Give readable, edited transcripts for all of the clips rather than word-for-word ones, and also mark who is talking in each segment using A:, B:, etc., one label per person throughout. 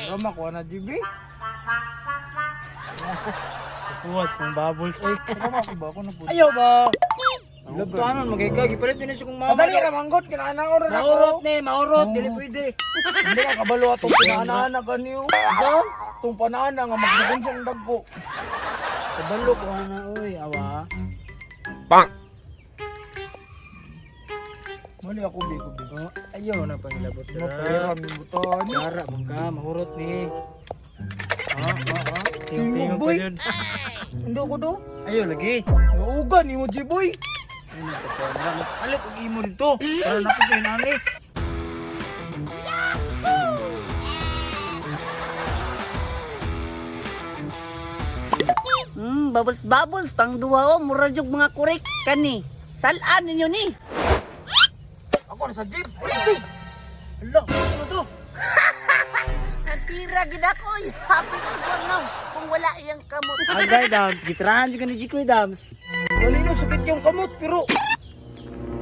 A: Rama ko na GB.
B: Puwas kong bubbles oy.
A: Rama ko ba ako na po.
B: Ayaw ba? Lagtanon magay gipalit mi na siya kong mama.
A: Madali ra manggot kinaana ko ra
B: Maurot
A: ako.
B: ni, maurot dili pwede.
A: Hindi ka kabalo atong pinaana kaniyo.
B: Unsa?
A: Itong panaana nga magsugunsong dagko.
B: Kabalo ko ana oy, awa.
A: Mali ako bi ko bi.
B: Oh, ayaw na pangilabot
A: Mapera
B: dira.
A: mi butan.
B: Dara man ka, mahurot ni. Ah, ah, ah.
A: Tingog,
B: Tingog
A: boy.
B: pa yun.
A: Hindi ko do.
B: Ayaw lagi.
A: Nauga ni mo G-boy.
B: Ano ka pa na? Alik og imo dito. Para na ko nani.
C: Bubbles bubbles pang duha o mura jug mga kurik kani. Salaan ninyo ni.
A: Ako na sa jeep. Ay,
B: Hala, ano to?
C: Natira gid ako oy. Happy ko now kung wala iyang kamot.
B: Agay dams, gitirahan jud ka ni Jikoy dams.
A: Kanino sakit yung kamot pero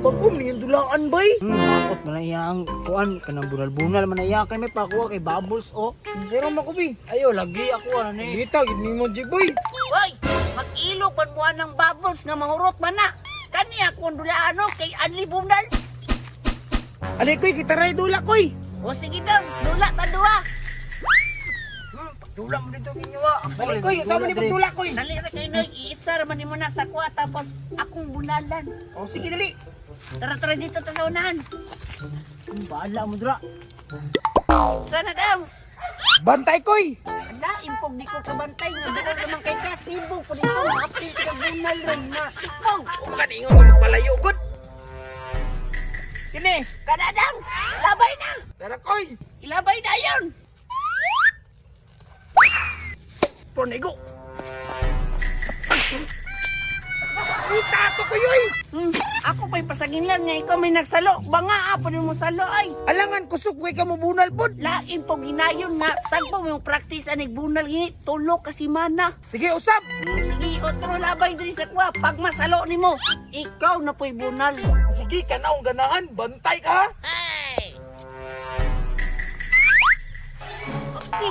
A: pagkum ni yung dulaan bay.
B: Makot man na iya ang kuan kanang bunal-bunal man na iya kay may pakuha kay bubbles oh.
A: Pero ko bi.
B: Ayaw lagi ako ano ni.
A: Dita gid ni mo G-boy.
C: Oy, mag-ilog man mo ng bubbles nga mahurot man na. Kani akong dulaan o kay Anli Bunal.
A: Ali koy kita dula koy.
C: O sige dams, dula ta duha.
B: Pagdula mo dito inyo ah.
A: Dali koy, sama ni pagdula koy.
C: Dali ra kay Noy, iitsa ra man nimo na sa kuha tapos akong bunalan.
A: O sige dali.
C: Tara tara dito ta sa unahan.
B: Bahala mo dra.
C: Sana dams.
A: Bantay koy.
C: Ala, impog di ko kabantay nga duol naman kay ka Cebu po dito maapil ka bunal ron na. Ispong.
A: O ka ningon nga magpalayo gud. Kini,
C: Kada dams, labay na.
A: tara koy.
C: Ilabay na yun.
A: Pornigo. Sakita to koy oy.
C: Ako pa'y pasagin lang nga ikaw may nagsalo. Banga apo ni mo salo ay.
A: Alangan kusog way ka mo bunal pod.
C: Lain po ginayon na tagpo mo yung practice anig bunal gini tulo kasi mana.
A: Sige usab.
C: Sige, otro labay diri sa kuha. Pag masalo nimo, ikaw na po'y bunal.
A: Sige ka na ang ganahan, bantay ka ha.
C: Okay.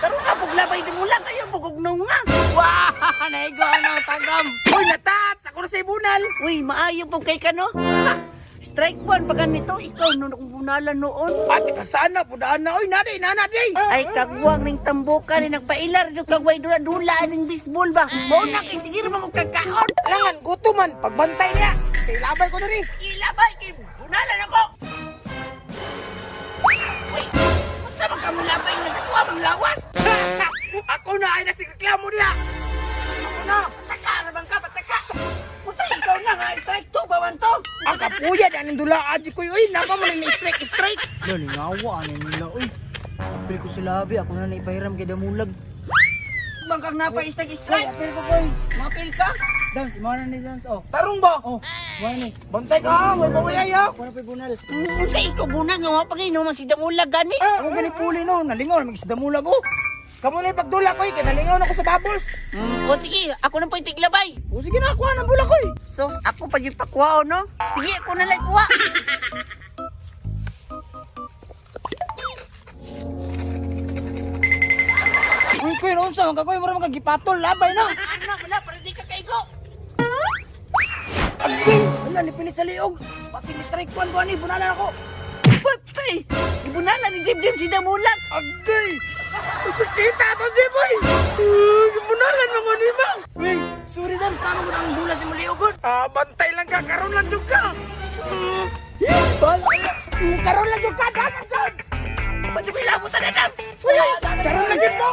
C: Karon ka pug labay di mo lang kayo pugugnaw nga.
B: Wah, naigo na tagam.
A: Uy, natats! Ako na sa ibunal!
C: Uy, maayo po kay kano. Ha! Strike one pa ganito, ikaw no akong bunalan noon.
A: At kasana, pudaan na. Uy, naday, nanaday!
C: Ay kagwang ning tamboka ni nagpailar jud kag way dula dula ning baseball ba. Mao na kay sige ra man kog kagkaon.
A: Alangan, gutuman, pagbantay niya. Kay labay ko diri.
C: Sige labay kay bunalan ako. Uy, unsa man ka mo labay nga sa kuha mang lawas?
A: Ako na ay nasireklamo niya. Ako na.
C: Pataka ra man ka, pataka. Unsa ikaw na nga strike two ba man to?
A: Ang kapuya na ning dula aji ko. Uy, napa mo ni strike strike.
B: Dali ngawa ani nila oy. Apil ko sa labi, ako na naipahiram kay damulag.
C: Bangkang napa strike strike.
B: Apil ko koy.
C: Mapil ka?
B: Dams, imo na ni dams oh.
A: Tarong ba?
B: Oh, mo ni.
A: Bantay ka ha, way pawayay ha.
B: Ako na pa'y bunal.
C: Unsa ikaw bunang nga wa pag-inom si damulag gani?
B: Ako gani puli no, nalingaw na mag damulag oh.
A: Kamo na yung pagdula ko, kay nalingaw na ko sa bubbles.
C: O sige, ako na po yung tiglabay.
B: O sige na, kuha ng bulak koy.
C: Sus, ako pa yung pakuha, no? Sige, ako na lang kuha.
B: Uy, koy, unsa man ka koy, mura man ka gipatol, labay na.
C: Ano, wala, para di ka kaigo.
B: Agay, wala ni pilit sa liog. Pasig strike one ko ani, bunalan ako.
C: Patay! Ibunala ni Jim Jim si Damulag.
A: Agay! Sakita to, Jeboy! Bunalan mo ni ma.
B: Uy, sorry dams, tama ko na ang dula si Muliogod.
A: Ah, bantay lang ka, karon lang jud ka.
B: Bala ka.
A: Karon lang jud ka, dagan jud.
C: Pwede ko ilabutan na, Dams.
A: Karon lang jud mo.